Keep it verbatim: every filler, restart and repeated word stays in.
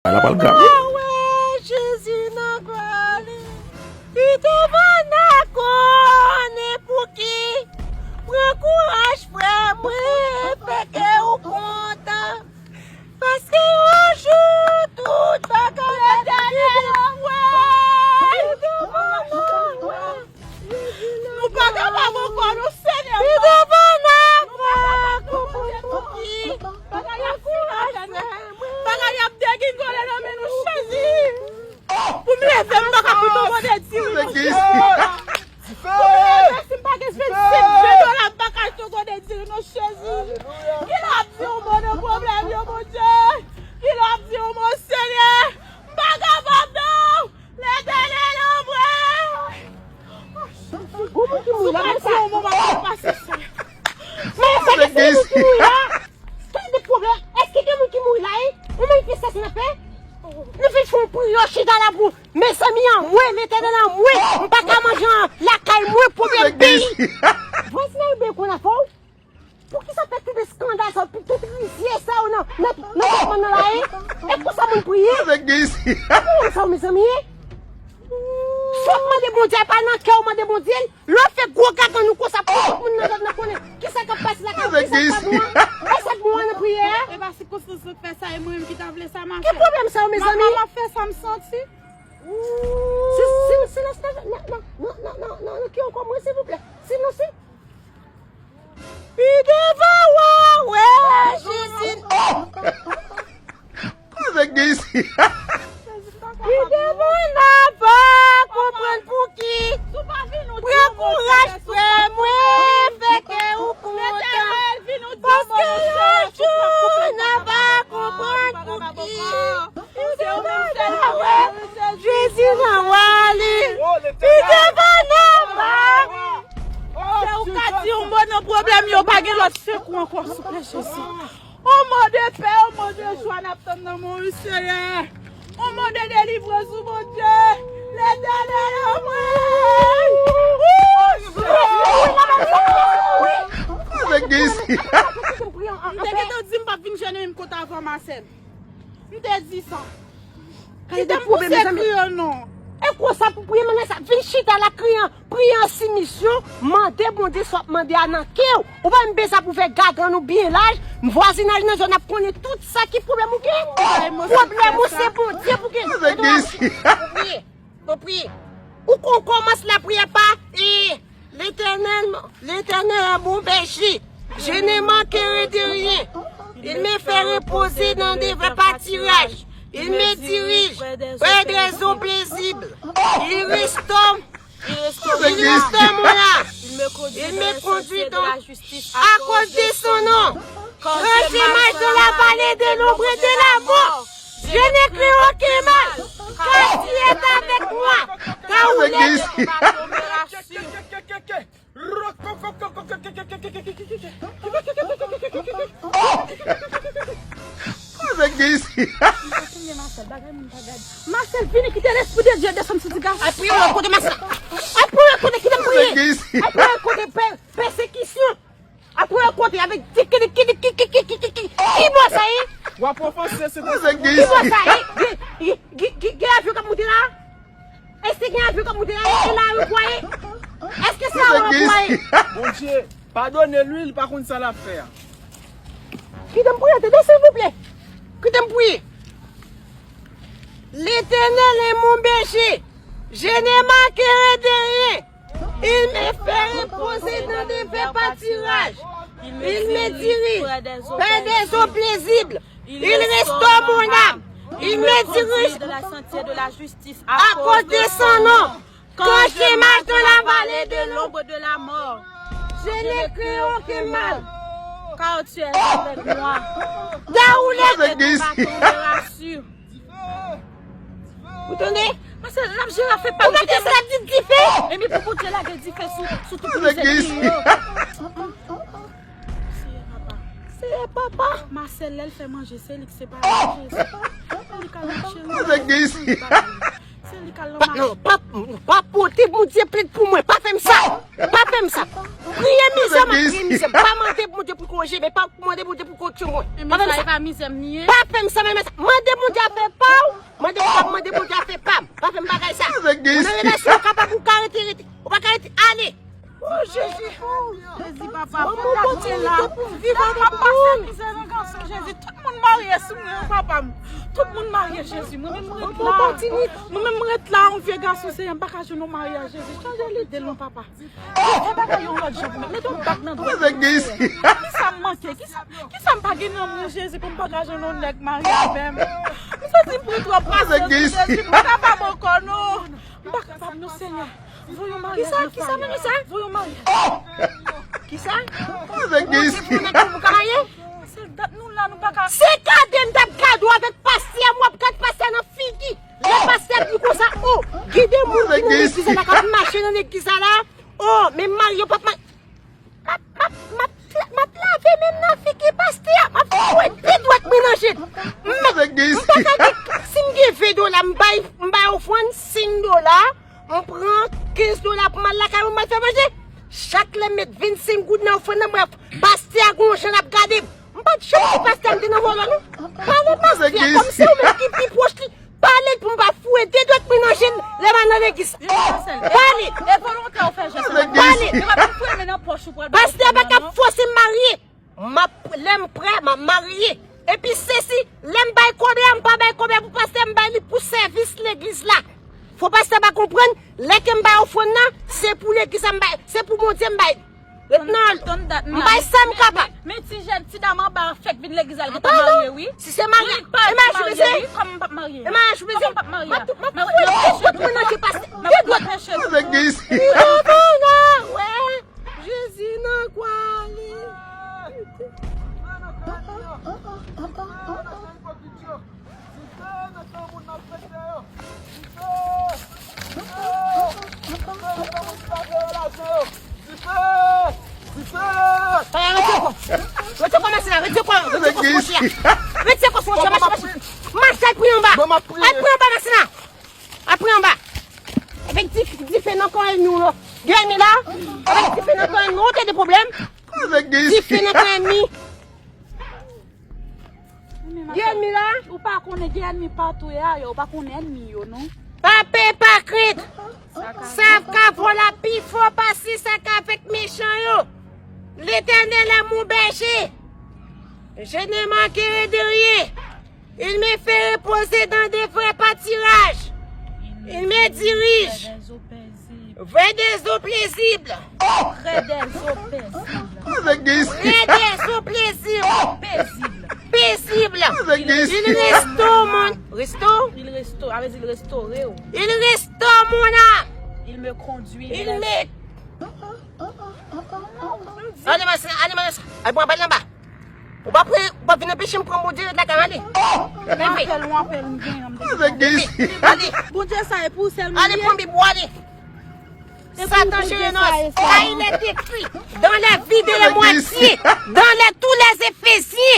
Bagay la pral grav wi. Mwen wè Jezi nan glwa li. Li devan n a konnen pou ki. Pran kouraj, frè mwen, fè kè ou kontan. Paske yon jou, tout bagay ap vin. Li devan n a konnen. Nou pa kapab ankò, non, Senyè. Li devan n a konnen pou ki. Bagay ap fini avè nou. Bagay ap degingole nan men nou, Jezi. Pou m leve, m pa ka pou tonbe diri, non, Jezi. Pou m leve, si m pa gen vennsenk ven dola, m pa ka tonbe diri, non, Jezi. Kilè w ap di yon mo nan pwoblèm yo, Bondye? Kilè w ap di yon mo, Senyè? M pa kapab, non. Letènèl anmwe! Gon moun ki mouri la, men sa. Sou pati yon moman, m ap pase sa. Men sa, èske gen moun ki mouri la? Tande pwoblèm. Èske gen moun ki mouri la, wi? Yon manifestasyon n ap fè? Nou vin fè yon priyè, chita la pou, mezanmi, anmwe, Letènèl anmwe. M pa ka manje an lakay mwen, pwoblèm peyi. Vwazinay ou byen konn afè w? Poukisa w fè tout eskandal sa yo, tout rizye sa yo nan, nan, nan tèt mwen nan la, e? E konsa moun priye? Avèk gen isi. Ki pwoblèm sa yo, mezanmi, e? Sa w ap mande Bondye a, pa nan kè w mande Bondye l. Lè w fè gwo gagann ou konsa pou tout moun nan zòn nan konnen kisa k ap pase lakay ou, kisa k pa bon an. E sa k bon an nan priyè a? E pa sikonstans yo k fè sa, e mwen menm ki ta vle sa, ma chè. Ki pwoblèm sa yo, mezanmi? M ap fè sa m santi. Si, si, silans nan, nan, nan, ki ankò mwen, silvouplè? Silans, wi. Li devan w a wè Jezi. Kote gen isi? Li devan n a pa konprann pouki. Pran kouraj, frè mwen, fè kè ou kontan. Paske yon jou, n a pa konprann pouki. Li devan n a wè Jezi nan wa li. Li devan n a wè. Se ou ka di yon mo nan pwoblèm yo, pa gen lòt sekou ankò, souple Jezi. On mo de pè, on mo de jwa n ap tann nan men w, wi, Senyè. On mo de delivrans, wi, Bondye. Letènèl anmwe. Avèk gen isi. M te gentan di m p ap vin jwenn menm kot avè w, Masèl. M te di sa. Kite m pouse kriye non. E konsa pou priye, men sa, vin chita la, kriye, priye an simisyon, mande Bondye sa w ap mande a nan kè w. Ou pa menm bezwen pou fè gagann ou byen laj, vwazinaj nan zòn ap konnen tout sa ki pwoblèm ou gen. Pwoblèm ou se Bondye pou gen. Ou priye. Ou priye. Ou kon kòmans lapriyè pa, e, L'Éternel, l'Éternel est mon berger. Je ne manquerai de rien. Il me fait reposer dans de verts pâturages. Il me dirige près des eaux paisibles. Il restaure, il restaure mon âme. Il me conduit dans à cause de son nom. Quand je marche dans la vallée de l'ombre et de la mort, je ne crains aucun mal, car tu es avec moi. Car ou lève ton bâton me rassure. Avèk gen isi. Masèl, vini, kite Lespri de Dye desann sou ti gason. Al priye lòt kote, Masèl. Al priye lòt kote, kite m priye. Al priye lòt kote, pè, pèsekisyon. Apre yo konte avèk ki, ki, ki bò sa ye? W ap ofanse, se pou sa. Ki bò sa ye? Gen, gen, gen, gen, gen avyon k ap moute la? Èske gen avyon k ap moute la? E, e la yo kwaye? Èske se avyon yo kwaye? Bondye, padone l wi, li pa konn sa l ap fè a. Kite m priye, tande, silvouplè. Kite m priye. L'Éternel est mon berger, je ne manquerai de rien. Il me fait reposer dans de verts pâturages. Il me dirige près des eaux paisibles. Il restaure mon âme. Il me dirige dans les sentiers de la justice à cause de son nom. Quand je marche dans la vallée de l'ombre de la mort, je ne crains aucun mal. Car tu es avec moi. Car ou lève ton bâton me rassure. Ou tande? Paske l ap jere afè pa l. Ou pa tande sa l ap di dife? Epi pou Bondye lage dife sou, sou tout misye ki yo. Seyè papa. Seyè papa. Masèl, lè l fè manje, se li ki separe manje. Se li k al mache. Se li k al nan mache. Pa, pa pote Bondye plent pou mwen. Pa fè m sa. Pa fè m sa. Priye mizè, m ap priye mizè. Pa mande Bondye pou korije, men pa mande Bondye pou korije mwen. Pa fè m sa. Pa fè m sa, men, men sa. Mande Bondye afè pa Depi w ta fè pa m, pa fè m bagay sa. Ou nan relasyon, ou kapab, ou ka rete, rete. Ou pa ka rete, ale. Oh, Jezi. Jezi, papa, pou dat mwen la. Pou viv avèk moun. Mizè nan gason, Jezi. Tout moun marye sou mwen, papa m. Tout moun marye, Jezi. Mwen menm m ret la. Mwen menm m ret la, yon vye gason, Senyè, m pa ka jwenn yon maryaj, Jezi. Chanje lide l non, papa. Fè bagay yon lòt jan pou mwen. Mete yon bag nan dwèt mwen, Senyè. Kisa m manke? Kisa, kisa m pa gen nan mwen, Jezi, pou m pa ka jwenn yon nèg marye avè m? M santi m pran twòp pasyans, Jezi, m pa kapab ankò, non. M pa kapab, non, Senyè. Voye yon maryaj nan fanmi an. Kisa, kisa, sa? Voye yon maryaj. Kisa? Ou monte pou yon nèg pou ka marye? Se dat nou la, nou pa ka. Se gade m t ap gade w avèk pastè a, m w ap gad pastè a nan figi. Lè pastè a di konsa, o, gen de moun ki nan legliz la k ap mache nan legliz la la. O, men mari yo p ap ma-, m ap, m ap, m ap, m ap lave men m nan figi pastè a. M ap foure de dwèt mwen nan je l. M, m pa ka di, si m gen ven dola, m bay, m bay ofrann senk dola. M pran kenz dola pou m al lakay mwen, m al fè manje. Chak lè m met vennsenk goud nan ofrann nan, m wè pastè a gon jan l ap gade m. M pa t janm di pastè a m te nan vòlò, non. Pale pastè a kòmsi ou menm ki pi pwòch li. Pale l pou m pa foure de dwèt mwen nan je l lè m al nan legliz. Pale. E volontè ou fè jès la. Pale. Yo pa vin foure men nan pòch ou pral bay ofrann nan, non. Pastè a pa ka fòse m marye. M ap, lè m prè, m ap marye. Epi sesi, lè m bay kòb la, m pa bay kòb la pou pastè, m bay li pou sèvis legliz la. Fò pastè pa konprann, lè ke m bay ofrann nan, se pou legliz la m bay, se pou Bondye m bay. Ret nan, m bay sa m kapab. Men ti jèn, ti dam anba a fèk vin legliz la, l gentan marye, wi. Si se marye, e maryaj ou bezwen? Wi, kòman m p ap marye? E maryaj ou bezwen? Kòman m p ap marye? M ap, m ap, m ap foure de dwèt mwen nan je pastè. De dwèt. Legliz. Jezi nan kwa li. Retire kò. Retire kò, Masina. Retire kò. Retire kò sou wòch la. Retire kò sou wòch la. Mache, mache. Mache, al pri anba. Al pri anba, Masina. Al pri anba. Avèk di, dife nan kan ènmi w yo. Gen ènmi la? Avèk dife nan kan ènmi w, ou te de pwoblèm? Dife nan kan ènmi. Gen ènmi la? Ou pa konnen gen ènmi patou ye a, yo, ou pa konnen ènmi yo, non. Pa pè, pa krent. Sa ka vò la pi fò pase sa k avèk mechan yo. L'Éternel est mon berger. Je ne manquerai de rien. Il me fait reposer dans de verts pâturages. Il me dirige vers des eaux paisibles. Près des eaux paisibles. Près des eaux paisibles. Paisibles. Il restaure mon, restaure. Il restaure, sa vle di l restore w. Il restaure mon âme. Il me conduit. Il me Ale, Masina, ale, Masina. Al pran bal anba. Ou pa pre-, ou pa vin anpeche m pran Bondye lakay, ale. Leve. Apèl, yon apèl m genyen, m te gen. Leve. Ale. Bondye sa e pou sèl mwen. Ale, pran Bib ou, ale. Sa danjere, non. Car il est écrit, dans les vies de la moitié, dans les, tous les Éphésiens.